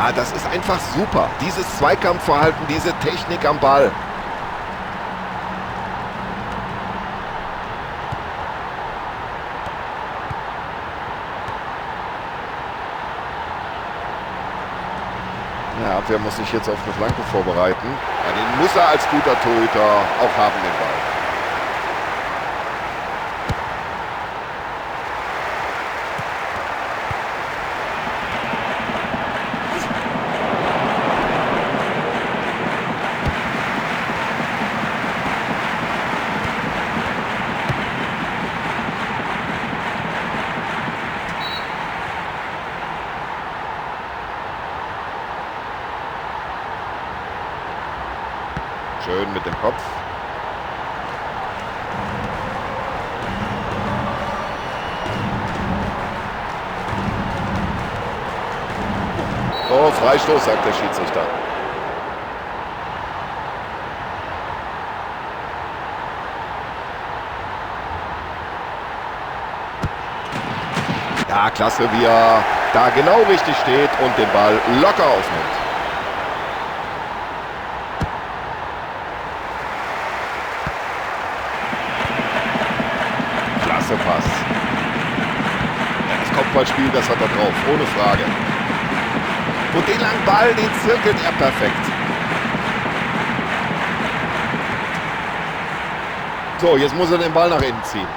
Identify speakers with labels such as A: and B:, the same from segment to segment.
A: Ja, das ist einfach super. Dieses Zweikampfverhalten, diese Technik am Ball. Ja, Abwehr muss sich jetzt auf eine Flanke vorbereiten. Ja, den muss er als guter Torhüter auch haben, den Ball. Schön mit dem Kopf. Oh, Freistoß, sagt der Schiedsrichter. Ja, klasse, wie er da genau richtig steht und den Ball locker aufnimmt. Klasse Pass. Ja, das Kopfballspiel, das hat er drauf, ohne Frage. Und den langen Ball, den zirkelt er perfekt. So, jetzt muss er den Ball nach innen ziehen.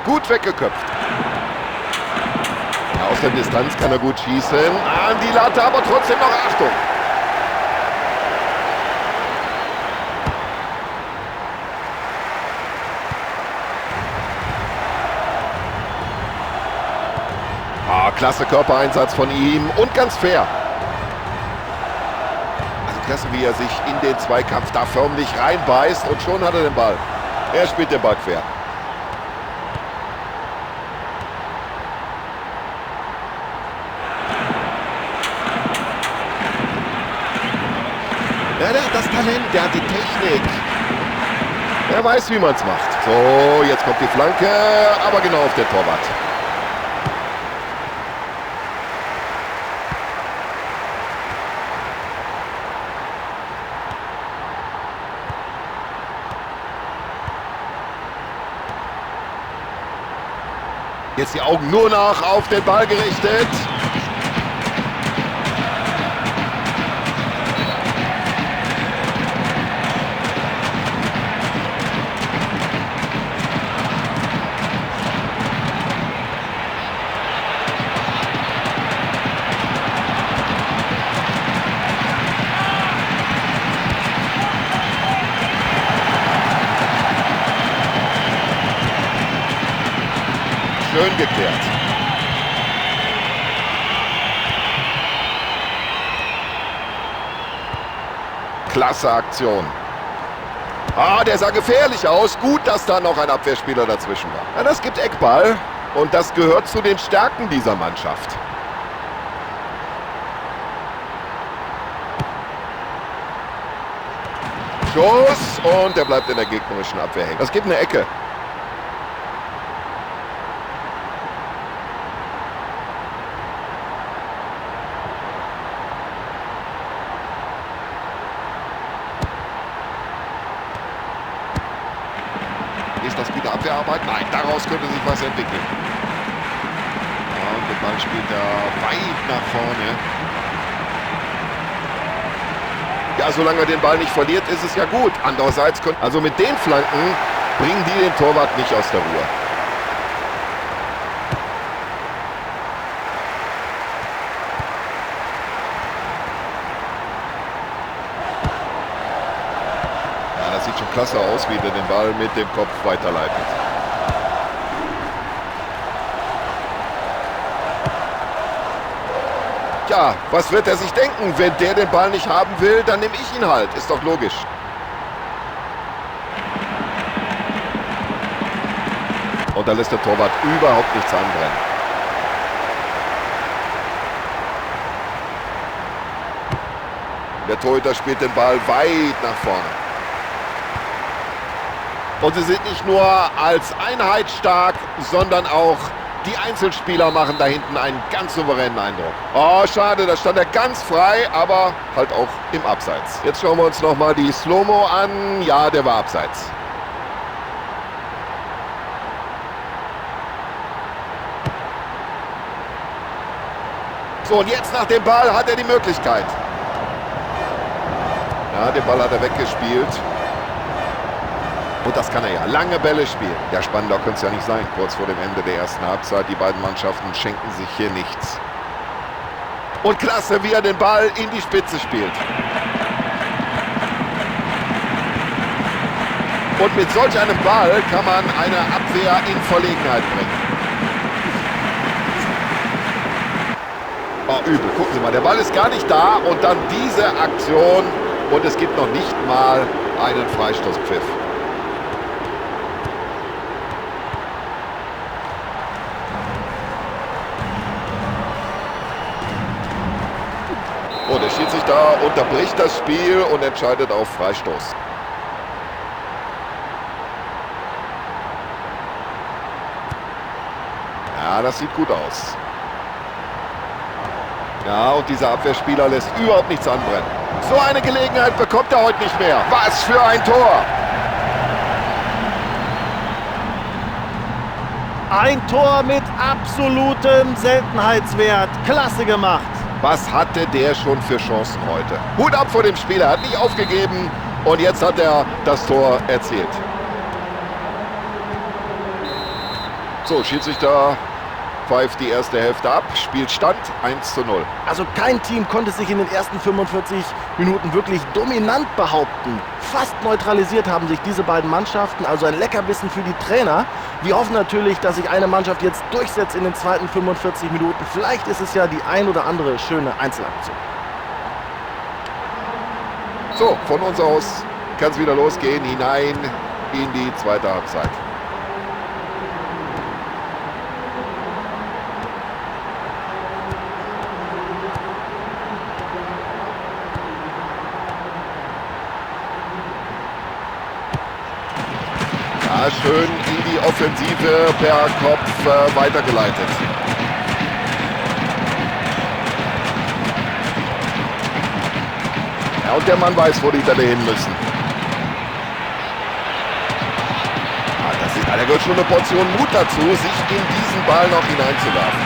A: Gut weggeköpft. Ja, aus der Distanz kann er gut schießen. An die Latte, aber trotzdem noch Achtung. Ah, klasse Körpereinsatz von ihm und ganz fair. Also klasse, wie er sich in den Zweikampf da förmlich reinbeißt und schon hat er den Ball. Er spielt den Ball quer. Ja, der hat das Talent, der hat die Technik. Er weiß, wie man's macht. So, jetzt kommt die Flanke, aber genau auf den Torwart. Jetzt die Augen nur noch auf den Ball gerichtet. Schön geklärt. Klasse Aktion. Ah, der sah gefährlich aus. Gut, dass da noch ein Abwehrspieler dazwischen war. Ja, das gibt Eckball und das gehört zu den Stärken dieser Mannschaft. Schuss und der bleibt in der gegnerischen Abwehr hängen. Das gibt eine Ecke. Ist das gute Abwehrarbeit? Nein, daraus könnte sich was entwickeln. Ja, und den Ball spielt er weit nach vorne. Ja, solange er den Ball nicht verliert, ist es ja gut. Andererseits können, also mit den Flanken bringen die den Torwart nicht aus der Ruhe. Ja, das sieht schon klasse aus, wie der den Ball mit dem Kopf weiterleitet. Tja, was wird er sich denken? Wenn der den Ball nicht haben will, dann nehme ich ihn halt. Ist doch logisch. Und da lässt der Torwart überhaupt nichts anbrennen. Der Torhüter spielt den Ball weit nach vorne. Und sie sind nicht nur als Einheit stark, sondern auch Die Einzelspieler machen da hinten einen ganz souveränen Eindruck. Oh, schade, da stand er ganz frei, aber halt auch im Abseits. Jetzt schauen wir uns nochmal die Slow-Mo an. Ja, der war abseits. So, und jetzt nach dem Ball hat er die Möglichkeit. Ja, den Ball hat er weggespielt. Und das kann er ja. Lange Bälle spielen. Ja, spannender könnte es ja nicht sein. Kurz vor dem Ende der ersten Halbzeit. Die beiden Mannschaften schenken sich hier nichts. Und klasse, wie er den Ball in die Spitze spielt. Und mit solch einem Ball kann man eine Abwehr in Verlegenheit bringen. Oh, übel. Gucken Sie mal, der Ball ist gar nicht da. Und dann diese Aktion. Und es gibt noch nicht mal einen Freistoßpfiff. Oh, der Schiedsrichter unterbricht das Spiel und entscheidet auf Freistoß. Ja, das sieht gut aus. Ja, und dieser Abwehrspieler lässt überhaupt nichts anbrennen. So eine Gelegenheit bekommt er heute nicht mehr. Was für ein Tor!
B: Ein Tor mit absolutem Seltenheitswert. Klasse gemacht.
A: Was hatte der schon für Chancen heute? Hut ab vor dem Spieler, hat nicht aufgegeben und jetzt hat er das Tor erzielt. So, Schiedsrichter pfeift die erste Hälfte ab. Spielstand 1:0.
B: Also kein Team konnte sich in den ersten 45 Minuten wirklich dominant behaupten. Fast neutralisiert haben sich diese beiden Mannschaften, also ein Leckerbissen für die Trainer. Wir hoffen natürlich, dass sich eine Mannschaft jetzt durchsetzt in den zweiten 45 Minuten. Vielleicht ist es ja die ein oder andere schöne Einzelaktion.
A: So, von uns aus kann es wieder losgehen, hinein in die zweite Halbzeit. Ja, schön in die Offensive per Kopf weitergeleitet. Ja, und der Mann weiß, wo die Bälle hin müssen. Ja, da gehört schon eine Portion Mut dazu, sich in diesen Ball noch hineinzuwerfen.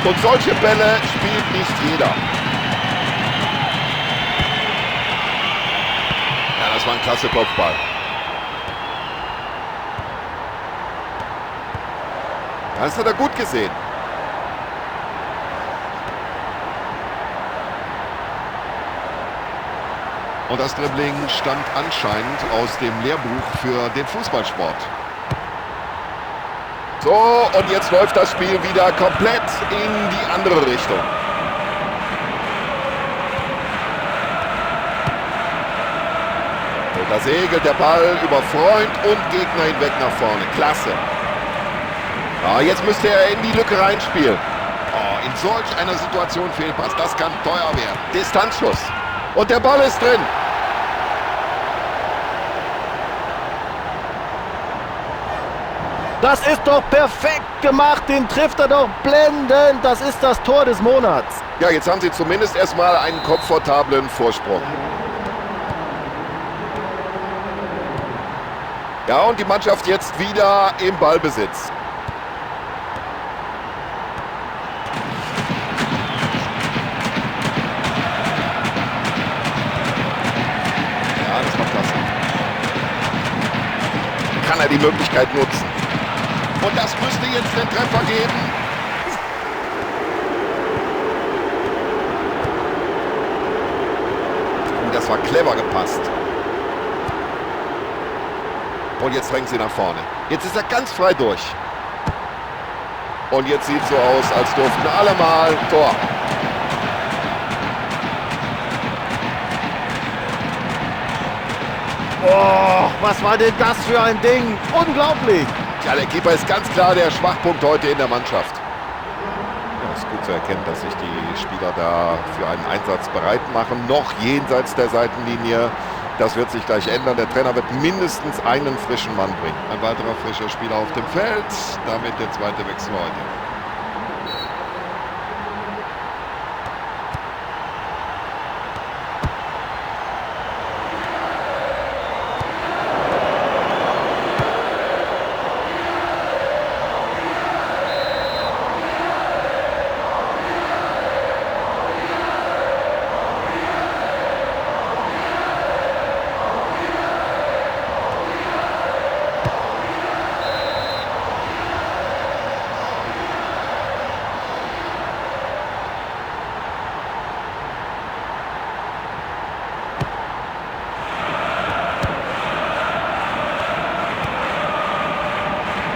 A: Und solche Bälle spielt nicht jeder. Das war ein klasse Kopfball. Das hat er gut gesehen. Und das Dribbling stammt anscheinend aus dem Lehrbuch für den Fußballsport. So, und jetzt läuft das Spiel wieder komplett in die andere Richtung. Da segelt der Ball über Freund und Gegner hinweg nach vorne. Klasse. Ja, jetzt müsste er in die Lücke reinspielen. Oh, in solch einer Situation Fehlpass. Das kann teuer werden. Distanzschuss. Und der Ball ist drin.
B: Das ist doch perfekt gemacht. Den trifft er doch blendend. Das ist das Tor des Monats.
A: Ja, jetzt haben sie zumindest erstmal einen komfortablen Vorsprung. Ja, und die Mannschaft jetzt wieder im Ballbesitz. Ja, das war klasse. Kann er die Möglichkeit nutzen. Und das müsste jetzt den Treffer geben. Und das war clever gepasst. Und jetzt drängen sie nach vorne. Jetzt ist er ganz frei durch. Und jetzt sieht es so aus, als durften alle mal Tor.
B: Oh, was war denn das für ein Ding? Unglaublich!
A: Ja, der Keeper ist ganz klar der Schwachpunkt heute in der Mannschaft. Ja, ist gut zu erkennen, dass sich die Spieler da für einen Einsatz bereit machen. Noch jenseits der Seitenlinie. Das wird sich gleich ändern. Der Trainer wird mindestens einen frischen Mann bringen. Ein weiterer frischer Spieler auf dem Feld. Damit der zweite Wechsel heute.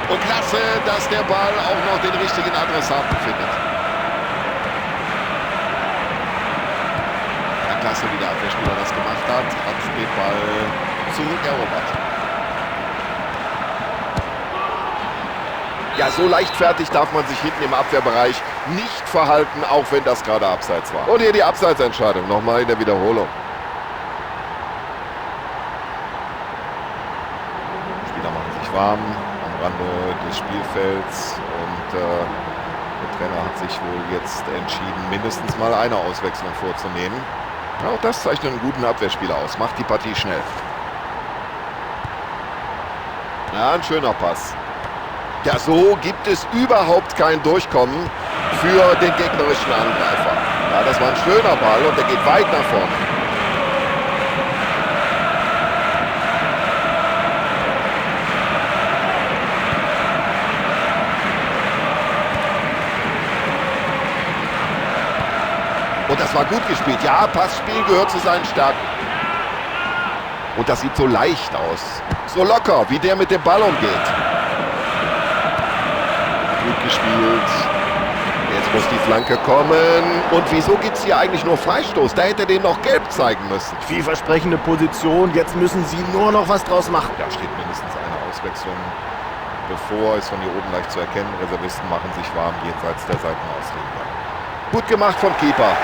A: Und klasse, dass der Ball auch noch den richtigen Adressaten findet. Ja, klasse, wie der Abwehrspieler das gemacht hat. Hat den Ball zurückerobert. Ja, so leichtfertig darf man sich hinten im Abwehrbereich nicht verhalten, auch wenn das gerade abseits war. Und hier die Abseitsentscheidung, nochmal in der Wiederholung. Spieler machen sich warm am Rande des Spielfelds und der Trainer hat sich wohl jetzt entschieden, mindestens mal eine Auswechslung vorzunehmen. Ja, auch das zeichnet einen guten Abwehrspieler aus, macht die Partie schnell. Ja, ein schöner Pass. Ja, so gibt es überhaupt kein Durchkommen für den gegnerischen Angreifer. Ja, das war ein schöner Ball und der geht weit nach vorne. Und das war gut gespielt. Ja, Passspiel gehört zu seinen Stärken. Und das sieht so leicht aus. So locker, wie der mit dem Ball umgeht. Gut gespielt. Jetzt muss die Flanke kommen. Und wieso gibt's hier eigentlich nur Freistoß? Da hätte er den noch gelb zeigen müssen.
B: Vielversprechende Position. Jetzt müssen sie nur noch was draus machen.
A: Da steht mindestens eine Auswechslung bevor. Ist von hier oben leicht zu erkennen. Reservisten machen sich warm jenseits der Seitenauslinie. Gut gemacht vom Keeper.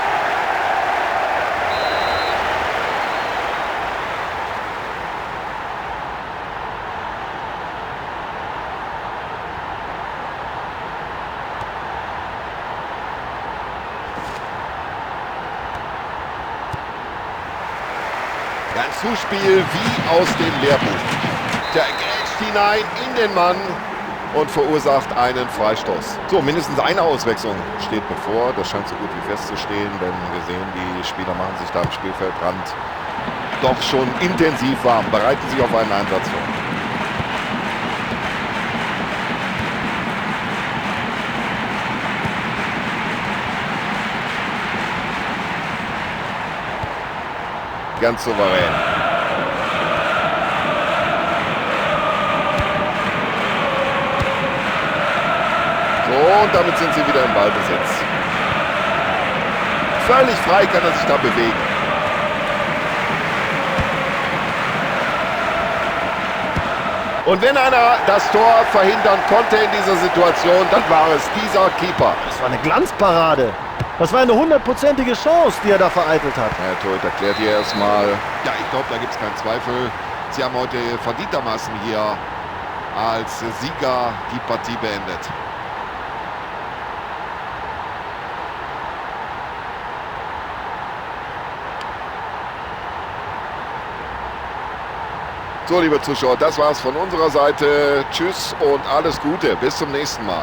A: Ja, ein Zuspiel wie aus dem Lehrbuch. Der grätscht hinein in den Mann und verursacht einen Freistoß. So, mindestens eine Auswechslung steht bevor. Das scheint so gut wie festzustehen, denn wir sehen, die Spieler machen sich da am Spielfeldrand doch schon intensiv warm, bereiten sich auf einen Einsatz vor. Ganz souverän. So, und damit sind sie wieder im Ballbesitz. Völlig frei kann er sich da bewegen. Und wenn einer das Tor verhindern konnte in dieser Situation, dann war es dieser Keeper.
B: Das war eine Glanzparade. Das war eine hundertprozentige Chance, die er da vereitelt hat.
A: Herr Torhüter erklärt hier erstmal. Ja, ich glaube, da gibt's keinen Zweifel. Sie haben heute verdientermaßen hier als Sieger die Partie beendet. So, liebe Zuschauer, das war's von unserer Seite. Tschüss und alles Gute. Bis zum nächsten Mal.